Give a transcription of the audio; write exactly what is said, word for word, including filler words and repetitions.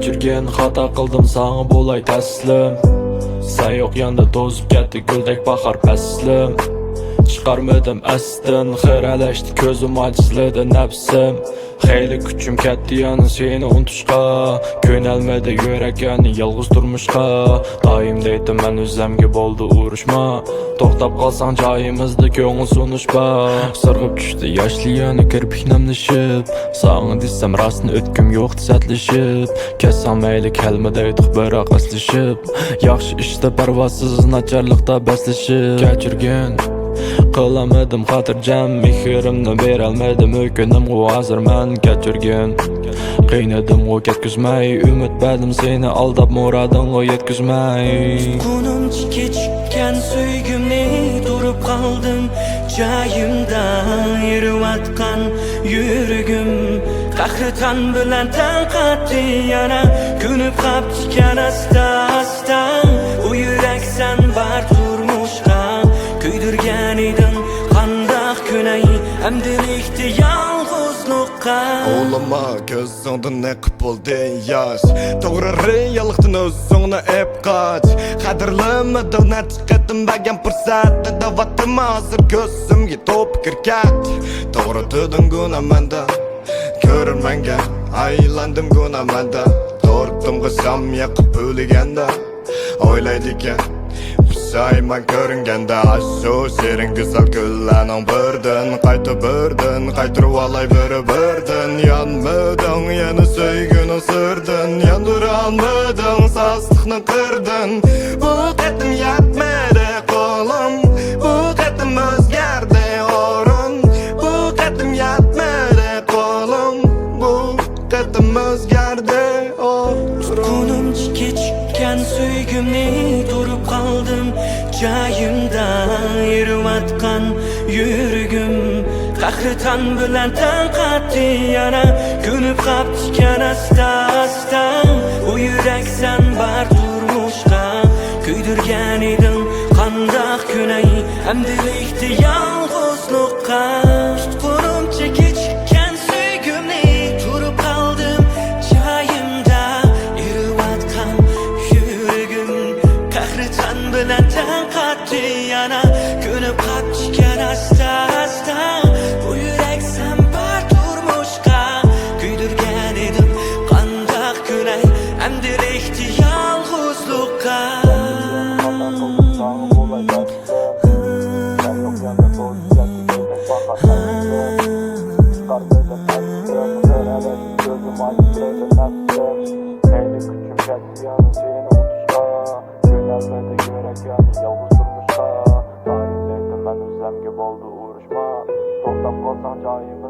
كەچۈرگىن، خاتا قىلدىم، ساڭا بولاي تەسلىم. سەن يوق ياندا توزۇپ كەتتى گۈلدەك باھار پەسلىم. چىقارمىدىم ئەستىن، خىرەلەشتى كۆزۈم، ئاجىزلىدى نەپسىم. خېلى كۈچۈم كەتتى يەنە سېنى ئۇنتۇشقا. كۆنەلمىدى يۈرەك يەنە يالغۇز تۇرمۇشقا. دائىم دەيتتىم مەن ئۆزۈمگە، بولدى ئۇرۇشما. توختاپ قالساڭ جايىمىزدا كۆڭۈل سۇنۇشما. سىرغىپ چۈشتى ياشلار يەنە كىرپىك نەملىشىپ. ساڭا دېسەم راستىنى ئۆتكۈم يوق سەتلىشىپ. كەتسەڭ مەيلى كەلمە دەيدۇق بىراق ئەسلىشىپ. ياخشى ئىشتا پەرۋاسىز، ناچارلىقتا بەسلىشىپ. كەچۈرگىن، قىلالمىدىم خاتىرجەم، مېھرىمنى بېرەلمىدىم، ئۆكۈندۈمغۇ ھازىر مەن. كەچۈرگىن، قىينىدىمغۇ كەتكۈزمەي، ئۈمىد بەردىم سېنى ئالداپ، مۇرادىڭغا يەتكۈزمەي. تۇتقىنىمچە كېچىككەن سۆيگۈمنى، تۇرۇپ قالدىم جايىمدا، ئېرىۋاتقان يۈرىكىم قەھرىتان بىلەن تەڭ قاتتى يەنە. كۆنۈپ قاپتىكەن ئاستا ئاستا، ئۇ يۈرەك سەن بار تۇرمۇشقا. كۆيدۈرگەن ئىدىڭ، قانداق كۆنەي ئەمدىلىكتە يالغۇزلۇققا. ئوۋلىما، كۆزۈڭدىن ئېقىپ بولدى ياش. توغرا رېئاللىقتىن ئۆزۈڭنى ئېپ قاچ. قەدىرلىمىدىڭ نەچچە قېتىم بەرگەن پۇرسەتنى، دەۋاتىمەن ھازىر كۆزۈمگە توپا كىركەك. توغرا تۇردۇڭ گۇناھ مەندە، كۆرۈرمەنگە ئايلاندىم گۇناھ مەندە. تۇردۇمغا شام يېقىپ ئۆلگەندە، ئويلايدىكەن پۇشايمان كۆرۈنگەندە. ئاشۇ شېرىن گۈزەل كۈنلەرنىڭ بىردىن قايتا بىردىن، قايتۇرۇۋالاي بىر بىردىن. يانمىدىڭ يەنە سۆيگۈنىڭ سىرىدىن، ياندۇرالمىدىڭ ساز قىردىن. بۇ قېتىم يەتمىدى قولۇم، بۇ قېتىم ئۆزگەردى ئورۇن. بۇ قېتىم يەتمىدى قولۇم، بۇ قېتىم ئۆزگەردى ئورۇن. تۇتقىنىمچە كېچىككەن سۆيگۈمنى، تۇرۇپ قالدىم جايىمدا، ئېرىۋاتقان يۈرىكىم قەھرىتان بىلەن تەڭ قاتتى يەنە. كۆنۈپ قاپتىكەن ئاستا ئاستا، ئۇ يۈرەك سەن بار تۇرمۇشقا. كۆيدۈرگەن ئىدىڭ، قانداق كۆنەي ئەمدىلىكتە يالغۇزلۇققا. تۇتقىنىمچە كېچىككەن سۆيگۈمنى، تۇرۇپ قالدىم جايىمدا، ئېرىۋاتقان يۈرىكىم قەھرىتان بىلەن تەڭ قاتتى يەنە. كۆنۈپ قاپتىكەن ئاستا ئاستا، بۇ يۈرەك سەن بار تۇرمۇشقا. كۆيدۈرگەن ئىدىڭ، قانداق كۆنەي ئەمدىلىكتە يالغۇزلۇققا. توختاپ قالساڭ جايىم